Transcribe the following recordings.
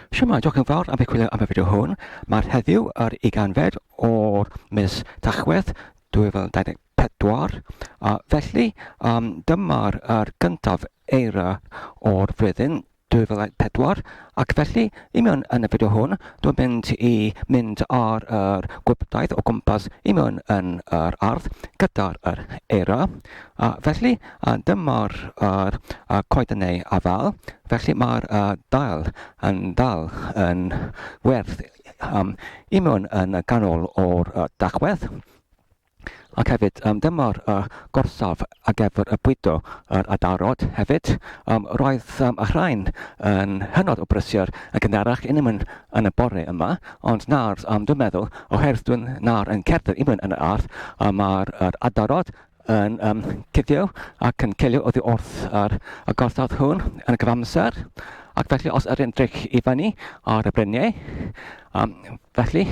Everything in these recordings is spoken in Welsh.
Shwmae, diolch yn fawr am eich chwilio am y fideo hwn. Mae'r heddiw yr ugainfed o'r mis Tachwedd 2024, a felly um, dyma'r yr gyntaf eira o'r flwyddyn 2004, ac felly i mewn yn y fideo hwn, dwi'n mynd i mynd ar yr gwybodaeth o gwmpas i mewn yn yr ardd gyda'r yr eira. A felly, a dyma'r yr, y coeden neu afal, felly mae'r uh, dail yn dal yn werth um, i mewn yn y ganol o'r uh, dachwedd. Ac hefyd, um, dyma'r uh, gorsaf ar gyfer y bwydo yr adarod hefyd. Um, roedd um, y rhain yn hynod o brysur yn gynharach yn ymwneud yn y bore yma, ond nawr, um, dwi'n meddwl, oherwydd dwi'n nawr yn cerdded i mewn yn yr ardd, uh, mae'r er adarod yn um, cuddio ac yn cilio oddi wrth yr, y gorsaf hwn yn y cyfamser. Ac felly, os yr edrych i fyny ar y bryniau, um, felly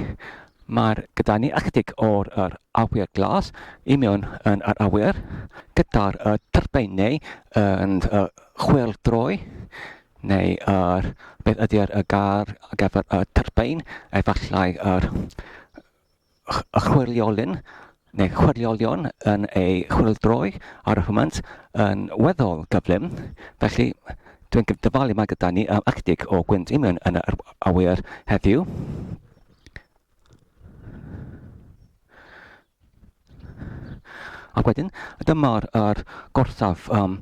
Mae'r gyda ni ychydig o'r yr awyr glas i mewn yn yr awyr, gyda'r y tyrbein neu yn y chwyldroi, neu yr, beth ydy'r y gair ar gyfer y tyrbein, efallai yr y chwyrliolyn, neu chwyrliolion yn ei chwyldroi ar y foment yn weddol gyflym. Felly, dwi'n dyfalu mae gyda ni ychydig o gwynt i mewn yn yr awyr heddiw. Ac wedyn, dyma'r er gorsaf um,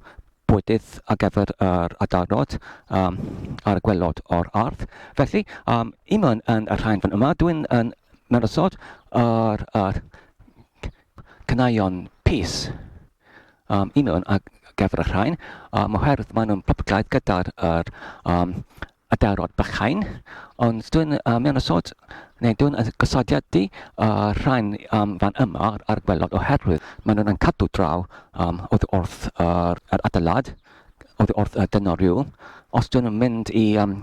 bwydydd ar gyfer yr adarnod um, ar y gwelod o'r ardd. Felly, um, i mewn yn y rhain fan yma, dwi'n yn mewn ysod yr, yr caneuon pys um, i mewn ar gyfer y rhain, um, oherwydd maen nhw'n poblogaidd gyda'r yr, um, adarod bychain, ond dwi'n uh, mewn ysod, neu dwi'n gosodiad di uh, rhain um, fan yma ar, ar gwelod oherwydd maen nhw'n cadw draw um, oddi wrth yr, yr adeilad, oddi wrth y dynol rhyw. Os dwi'n mynd i um,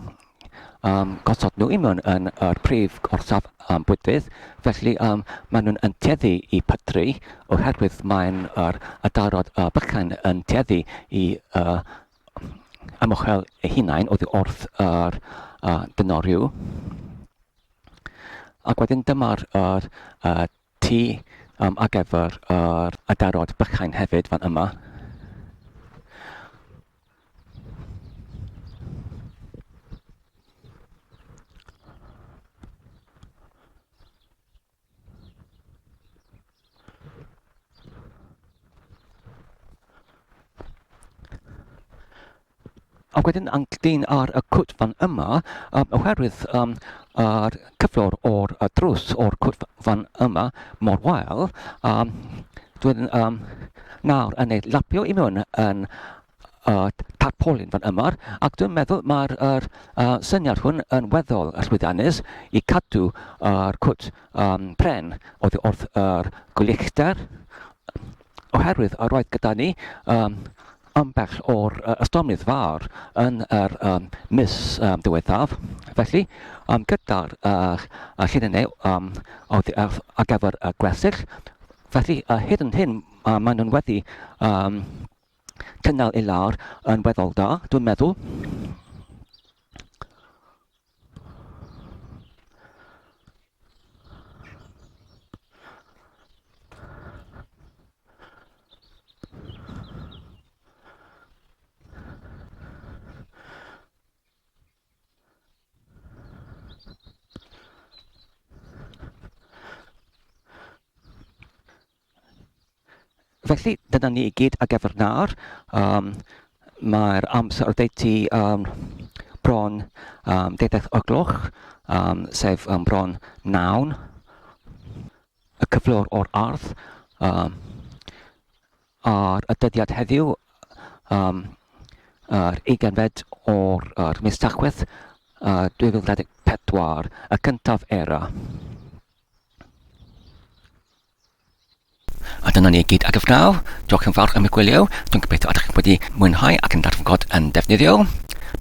um, gosod nhw i mewn yn yr prif gorsaf um, bwydydd, felly um, maen nhw'n yn tueddu i pydru oherwydd mae'n yr adarod uh, bychain yn tueddu i uh, ymchwil eu hunain oddi wrth yr uh, dynoriw. Ac wedyn dyma'r yr, uh, tŷ um, ar gyfer yr adarod bychain hefyd fan yma. Ac wedyn ynglyn ar y cwt fan yma, um, oherwydd um, yr cyflwr o'r uh, drws o'r cwt fan yma mor wael, um, dwi'n um, nawr yn ei lapio i mewn yn uh, tarpaulin fan yma, ac dwi'n meddwl mae'r er, uh, syniad hwn yn weddol llwyddiannus i cadw yr uh, cwt um, pren oddi wrth yr gwlychder, oherwydd yr oedd gyda ni um, ambell o'r uh, ystormydd fawr yn yr um, mis um, diwethaf. Felly, um, gyda'r uh, llinennau um, oedd ar, ar gyfer y gwersyll, felly uh, hyd yn hyn uh, maen nhw'n wedi um, cynnal i lawr yn weddol da, dwi'n meddwl. Felly, dyna ni i gyd ar gyfer nawr. Um, Mae'r amser oddeutu um, bron um, deuddeg o'r gloch, um, sef um, bron nawn. Y cyflwr o'r ardd um, ar y dyddiad heddiw, um, yr ugeinfed o'r er mis Tachwedd uh, 2024, y cyntaf era. A dyna ni i gyd ag nawr. Diolch yn fawr am y gwylio. Dwi'n gobeithio ydych chi wedi mwynhau ac yn darganfod yn defnyddiol.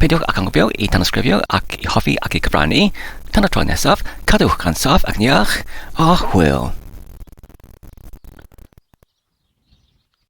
Peidiwch ac anghofio i tanysgrifio ac i hoffi ac i cyfrannu. Tan y tro nesaf, cadwch yn saff ac yn iach, a hwyl.